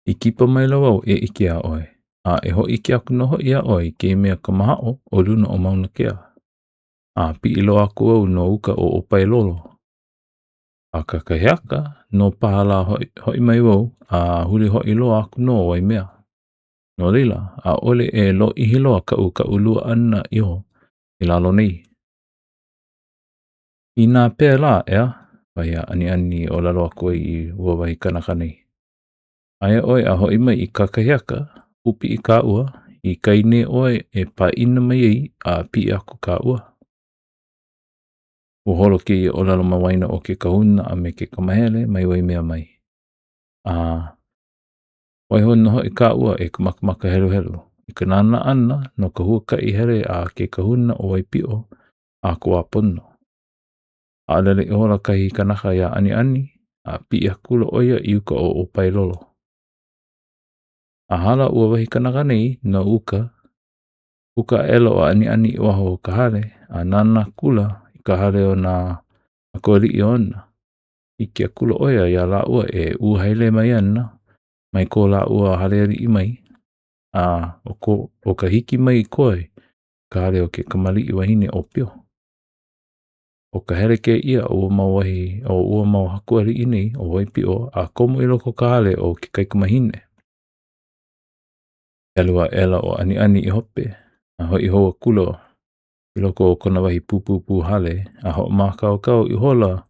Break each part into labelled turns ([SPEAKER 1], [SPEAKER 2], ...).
[SPEAKER 1] I kipa maila wau e ʻike iā ʻoe, a e hōʻike aku nō hoʻi iā ʻoe i kēia mea kamahaʻo o luna o Mauna Kea. A piʻi loa aku au no uka o ʻŌpaelolo. A kakahiaka nō paha lā hoʻi, hoʻi mai wau a huli hoʻi loa aku nō ʻo Waimea. No laila, ʻaʻole e lōʻihi loa kaʻu kaʻulua ʻana iho i lalo nei. Inā pēlā, ʻeā, wahi a ʻAniʻani i ʻōlelo aku ai i ua wahi kanaka nei. Aia ʻoe a hoʻi mai i kakahiaka, ʻūpiʻi kāua, i kai nei ʻoe e pāʻina mai ai a piʻi aku kāua. Ua holo kēia ʻōlelo ma waena o ke kahuna a me ke kamahele mai Waimea mai. A waiho nō hoʻi kāua e ka makamaka heluhelu i ka nānā ʻana no ka huakaʻi hele a ke kahuna o Waipiʻo a ka wā pono. Haʻalele ihola kahi kanaka iā ʻAniʻani, a piʻi akula ʻo ia i uka o ʻŌpaelolo. A hala ua wahi kanaka nei no uka, puka aʻela ʻo ʻAniʻani i waho o ka hale, a nānā akula i ka hale o nā hakualiʻi ona. ʻIke akula ʻo ia iā lāua e uhaele mai ana mai ko lāua hale aliʻi mai, a ʻo ko, ʻo ka hiki mai koe ka hale o ke kamaliʻi wahine ʻōpio. ʻO ka hele kēia o ua mau wahi, o ua mau haku aliʻi nei o Waipiʻo a komo i loko o ka hale o ke kaikamahine. Helu aʻela ʻo ʻAniʻani i hope, a hoʻi hou akula i loko o kona wahi pūpūpū hale a hoʻomākaukau ihola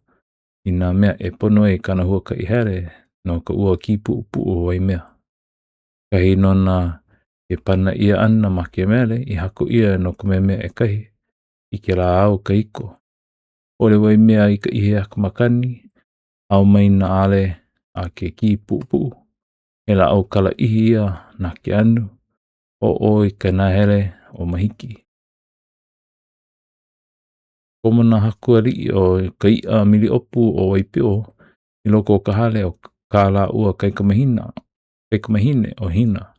[SPEAKER 1] i nā mea e pono ai kāna huakaʻi hele no ka ua Kīpuʻupuʻu o Waimea, kahi nona ke pana ʻia ana ma ke mele i haku ʻia no Kamehameha ʻEkahi i kēlā au kahiko. ʻOle Waimea i ka ihe a ka makani, ao mai nā ʻale a ke kīpuʻupuʻu, he lāʻau kala ʻihi ia na ke anu, ʻōʻō i ka nahele ʻo Mahiki. Komo nā haku aliʻi o ka iʻa miliʻopu o Waipiʻo i loko o ka hale o kā lāua kaikamahina, kaikamahine ʻo Hina.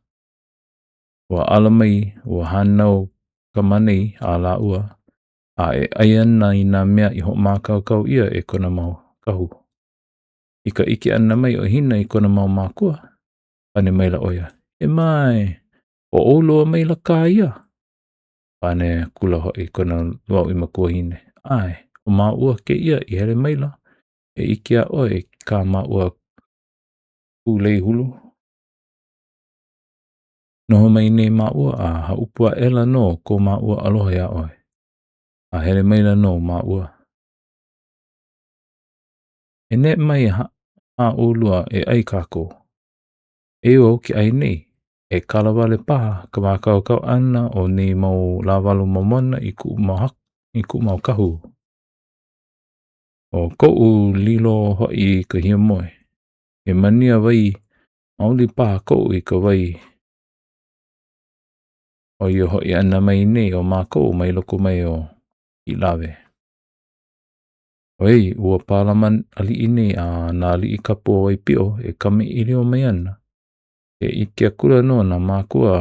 [SPEAKER 1] Ua ala mai ua hānau kama nei a lāua, a e ʻai ana i nā mea i hoʻomākaukau ʻia e kona mau kahu. I ka ʻike ʻana mai o Hina i kona mau mākua, pane maila ʻo ia, E mae, ʻo ʻolua maila kā ia? Pane akula hoʻi kona lūauʻi makuahine, ʻAe, ʻo māua kēia i hele maila e ʻike iā ʻoe i kā māua kūlei hulu. Noho mai nei māua a hāʻupu aʻela nō ko māua aloha iā ʻoe, a hele maila nō māua. E neʻe mai hā ʻolua e ʻai kākou. Eo au ke ʻai nei, e kala wale paha ka mākaukau ʻana o nei mau lāwalu momona i kuʻu mau, i kuʻu mau kahu. ʻO koʻu lilo hoʻi i ka hiamoe, he mania wai maoli paha koʻu i ka wai o ia hoʻi ʻana mai nei o mākou mai loko mai o Hiʻilawe. ʻOiai ua pālama aliʻi nei a nā aliʻi kapu o Waipiʻo e kamaʻilio mai ana, ke ʻike akula nō nā mākua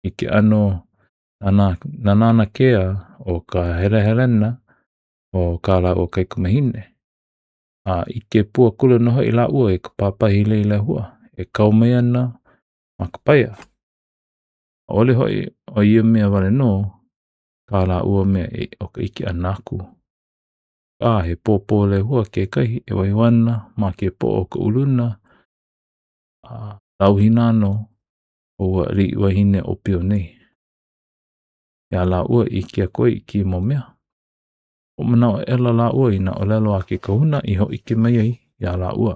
[SPEAKER 1] i ke ʻano nananakea o ka helehelena o kā lāua kaikamahine. A ʻike pū akula nō hoʻi lāua i ka pāpahi lei lehua e kau mai ana ma ka paia. ʻAʻole hoʻi ʻo ia mea wale nō kā lāua mea e o ka ʻike ʻana aku. A he pōpō lehua kekahi e waiho ana ma ke poʻo o ka uluna a lauhīnano o ua aliʻi wahine ʻōpio nei. Iā lāua i ʻike aku ai i kēia mau mea, Hoʻomanaʻo aʻela lāua i nā ʻōlelo a ke kahuna i hōʻike mai ai iā lāua.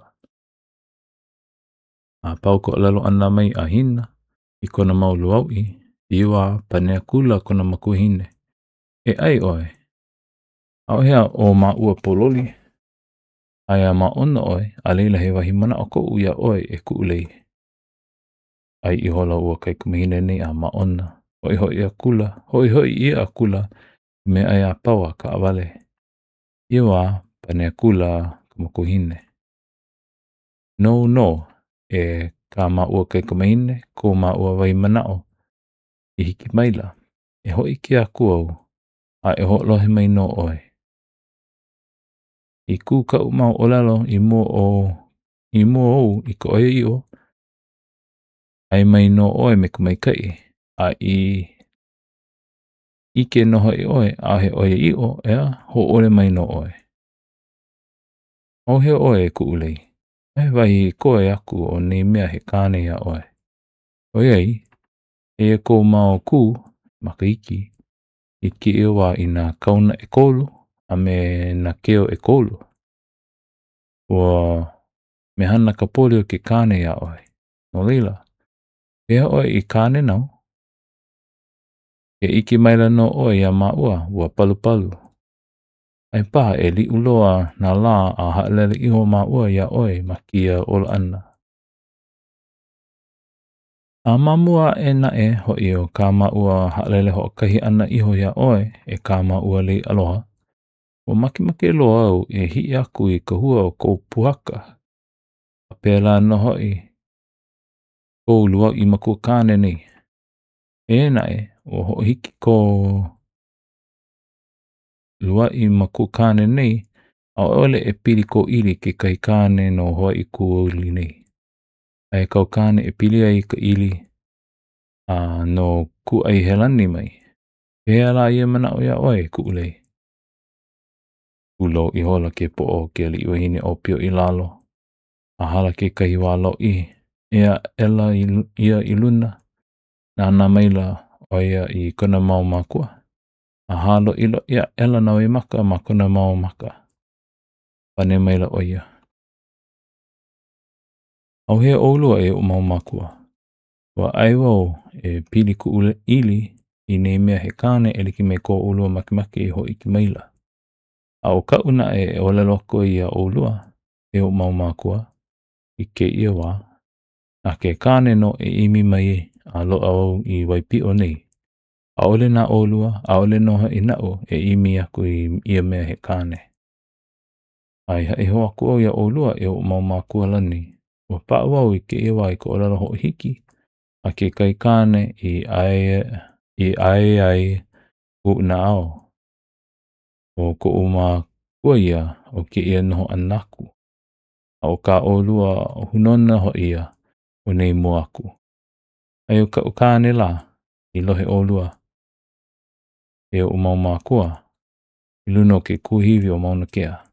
[SPEAKER 1] A pau ka ʻōlelo ʻana mai a Hina i kona mau lūauʻi, i ia wā, pane akula kona makuahine, E ʻai ʻoe. ʻAʻohe a o māua pōloli. Aia ma ʻona ʻoe, a laila he wahi manaʻo koʻu iā ʻoe e kuʻu lei. ʻAi ihola ua kaikamahine nei a māʻona, hoʻihoʻi akula, hoʻihoʻi ʻia akula meaʻai a pau a kaʻawale. Ia wā, pane akula ka makuahine. Nou nō, e kā māua kaikamahine, ko māua wahi manaʻo i hiki maila. E hōʻike aku au, a e hoʻolohe mai nō ʻoe. I kū kaʻu mau ʻōlelo i mua o i mua ou i ka ʻoiaʻiʻo. ʻAe mai nō ʻoe me ka maikaʻi, a i ʻike nō hoʻi ʻoe ʻaʻohe ʻoiaʻiʻo, ʻeā, hōʻole mai nō ʻoe. ʻAuhea ʻoe e kuʻu lei, ʻaʻohe wahi i koe aku o nei mea he kāne iā ʻoe. ʻOiai, eia kou mau kū, makahiki, i kēia wā i nā kauna ʻekolu a me nā keo ʻekolu. Ua mehana ka poli o ke kāne iā ʻoe. No laila, pehea ʻoe i kāne nau? Ke ʻike maila nō ʻoe iā māua, ua palupalu. Aia paha e liʻu loa nā lā a haʻalele iho māua iā ʻoe ma kēia ola ʻana. A ma mua aʻe naʻe hoʻi o kā māua haʻalele hoʻokahi ʻana iho iā ʻoe, e kā māua lei aloha, ua makemake loa au e hiʻi aku i ka hua o kou pūhaka, a pēlā nō hoʻi kou lūauʻi makuakāne nei. Eia naʻe, ua hoʻohiki ko lūauʻi makuakāne nei, ʻaʻole e pili kou ʻili i kekahi kāne no Hawaiʻi kūauli nei. Aia kāu kāne e pili ai i ka ʻili a no Kūʻaihelani mai. Pehea lā ia manaʻo iā ʻoe, e kuʻu lei? Kūlou ihola ke poʻo o ke aliʻi wahine ʻōpio i lalo, a hala kekahi wā lōʻihi, ea aʻela ia i luna, nānā maila ʻo ia i kona mau mākua, a hāloʻiloʻi aʻela nā waimaka ma kona mau maka. Pane maila ʻo ia. ʻAuhea ʻolua e oʻu mau mākua? Ua ʻae wau e pili kuʻu ʻili i nei mea he kāne e like me ko ʻolua makemake i hōʻike maila. A ʻo kaʻu naʻe e ʻōlelo aku ai iā ʻolua, e oʻu mau mākua, i kēia wā, na ke kāne nō e ʻimi mai a loaʻa au i Waipiʻo nei. ʻAʻole na ʻolua, ʻaʻole nō hoʻi naʻu e ʻimi aku i ia mea he kāne. A i haʻi hou aku au iā ʻolua e oʻu mau mākua lani, ua paʻa wau i kēia wā i ka ʻōlelo hoʻohiki a kekahi kāne i ʻae i ʻae ai kuʻu naʻau. ʻO koʻu makua ia o kēia noho ʻana aku, a ʻo kā ʻolua hūnōna hoʻi ia o nei mua aku. Aia ʻo kaʻu kāne lā, i lohe ʻolua, e oʻu mau mākua, i luna o ke kuahiwi o Mauna Kea.